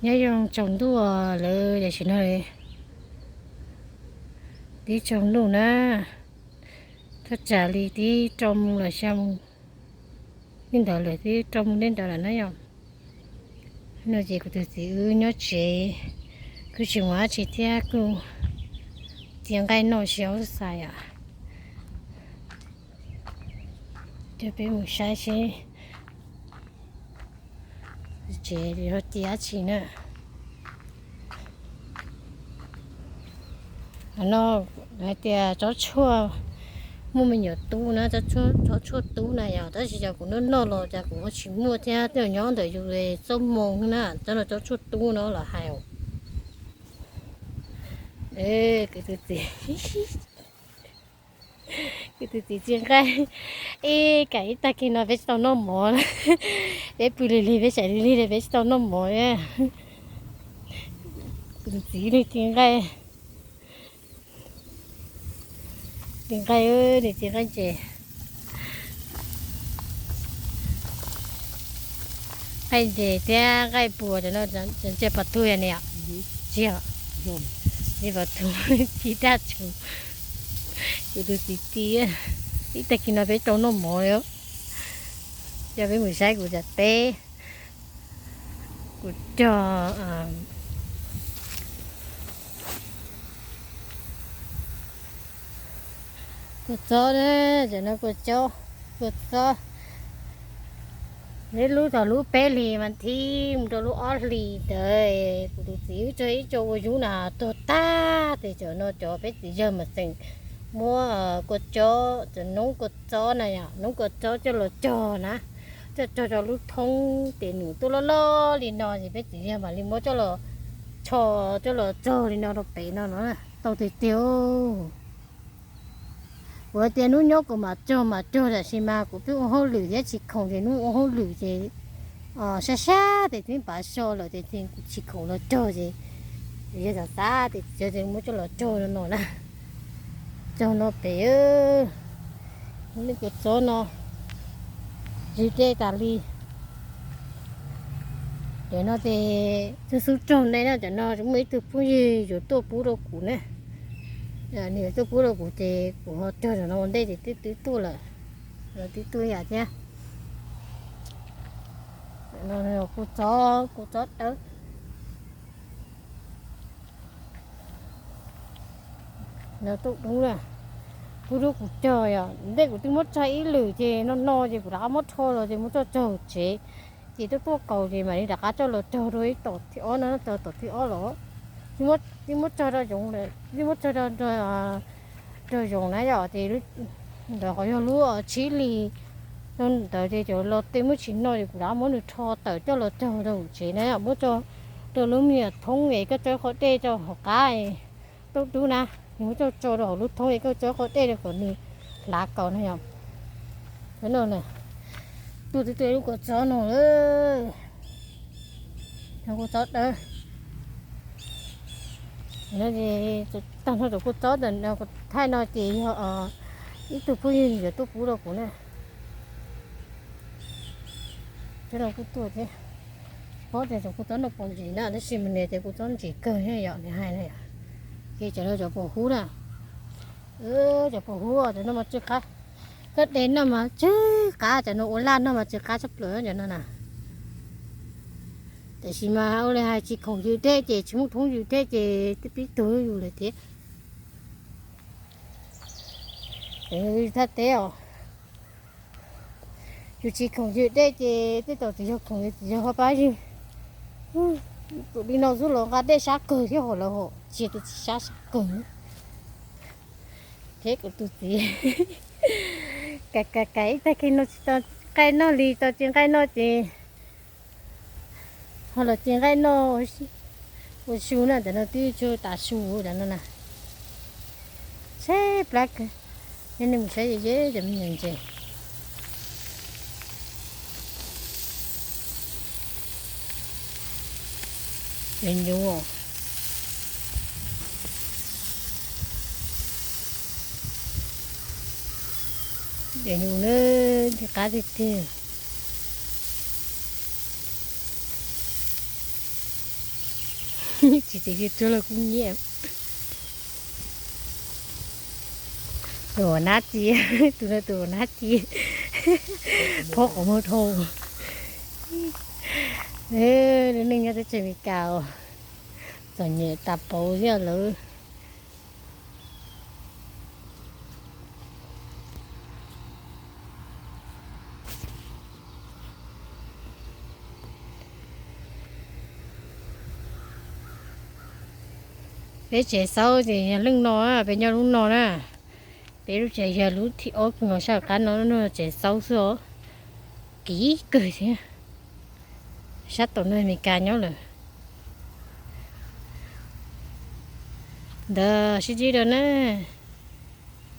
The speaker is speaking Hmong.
Nyob zoo tsaus ntuj lawm, tam sim no tib tsaus ntuj na, thaj tsam li tib rau moos los xya moos li ntawd lawm, tib rau moos li ntawd lawm na yom. No ces kuv tus txiv wb nyob tsev, kuj tsis mus dab tsi thiab, kuj cia nqaij noj xyaw xwb os. Coj peb mus saib seb tsev yog cia dab tsi na. No hais tias tsob tshuaj, muaj me nyuam tub na, tsob tshuaj tub na yom, tab sis cas kuv noj noj los cas kuv ua tsis muaj thiab, tej zaum nyob ntawm yus txoj moo na, tsob no tsob tshuaj tub no los hais. Kuv tus txiv, kuv tus txiv txi nqaij, ib kam ib tag kis no peb tsis tau noj mov na. Peb pw lig lig, peb tsam lig lig li peb tsis tau noj mov na. Kuv tus txiv nws txi nqaij, txi nqaij, nws txi nqaij ntses, nqaij ntses thiab nqaij puas cov no. Ntses pom tug yom, tsis yog, ntses pom tug txi daj tsuv. Kuv tus txiv txi, ib tag kis no peb tau noj mov li. Coj peb mus saib kuv cov teb, kuv cog kua txob na, cov no kua txob, kua txob. Neb lub tog lub peb hlis mas thib mus rau lub ob hlis ntawd, kuv tus txiv wb tso ib co ua yub na tuag tag, ces cov no cov peb txiv yawg mas tseem muab kua txob, cov noob kua txob na yom, noob kua txob coj los cog na, coj cog rau lub thoob ces nws tuaj loj loj li no ces peb txiv yawg mam li muab coj los tsho, coj los txog li no rau pem no no, tau tiag tiag. Kuv hais tias hnub nyoog kuv mam cog mam cog, tab sis mas kuv pheej ua hauj lwm thiab tsis khoom ces hnub ua hauj lwm ces sab sab ces twb pav so lawm ces kuv tsis khoom los cog ces yog xav xav ces muab coj los cog no na, cog no pem. Nej kua txob no zwg dej tas li. Cov no ces txhua xub raug ne na, cov no muaj ib tug phooj ywg yuav tuaj pub rau kuv na. Nws yuav tuaj pub rau kuv ces kuv ho cog cov no ua ntej ces twb twb tuaj lawm, twb tuaj yam thiab. Kua txob, kua txob dawb. No tuaj dub na, kuv dub kuv cog yom, ntej kuv twb muab tsag ib lwm ces no no ces kuv rov qab muab rho los ces muab coj cog tsev, ces tuaj tuaj kaus ces mam li rov qab coj los cog rau ib tom thib ob no, cog tom thib ob los twb muab tsag rau zoov, twb muab tsag rau zoov na yom, ces ntawd qhov yog lub tsib hlis ntawd ces cov los tej muab tsis no ces kuv rov qab muab nws rho tawm coj los cog rau hauv tsev na, muab tso rau lub me nyuam thoob es koj tso qhov dej rau hauv qab tuaj dub na, nws muab coj tso rau hauv lub thoob es koj tso qhov dej rau kom nws hlav kaus na yom. Cov no na, tuaj twb tuaj lub kua txob no, kua txob dawb. Tag nrho cov kua txob ntawm kuv thaij no ces yog ib tug phooj ywg yuav tuaj pub rau kuv na. Cov no kuj tuaj thiab. Tsis paub tias cov kua txob no puas ntsim na, tab sis mas nws tias kua txob ntsim kawg thiab yom, nws hais na yom. Ces cov no cov puas hub na. Cov puas hub, cov no mas tsw qab. Koj de noj mas tsw qab, cov no ua laj noj mas tsw qab tshaj plaws cov no na. Tiam sis mas ua li hais tsis khoom ywg dej ces tsis muaj thoob ywg dej ces twb pib tuag yus lawm thiab. Thaj teb os, yus tsis khoom ywg dej ces tej zaum txiv yawg khoom, txiv yawg ho pab ywg. Tus li no xub los nqa dej sab kawg thiab hos lawv hos tsis yog tias tsis sab, sab kawg. Thiab kuv tus txiv kam kam kam ib tag kis no tsis tau nqaij noj li, tau ci nqaij noj ces ho los ci nqaij noj ua su na, cov no twb tsuas tas su cov no na. Tshaib plab kawg, yog nej mus saib ze ze cov me nyuam ntses. Cov nyuv, cov nyuv na, ntxim qab tiag tiag. Tsis txawj sib tsuag los kuj nyiam. Tus uas nab ci, tus no tus uas nab ci, phob qhov muag dhau. Lub neej nyob teb chaws Amelikas txom nyem tas pauv thiab lawm. Peb tsev xaub ces yog leej no, peb nyob lub no na. Peb lub tsev yog lub thib ob los sab qab no, tsev xaub xwb os. Kim kawg thiab. Sab tom no Amelikas nyob lawm. Ntawd sib ntsib dua na.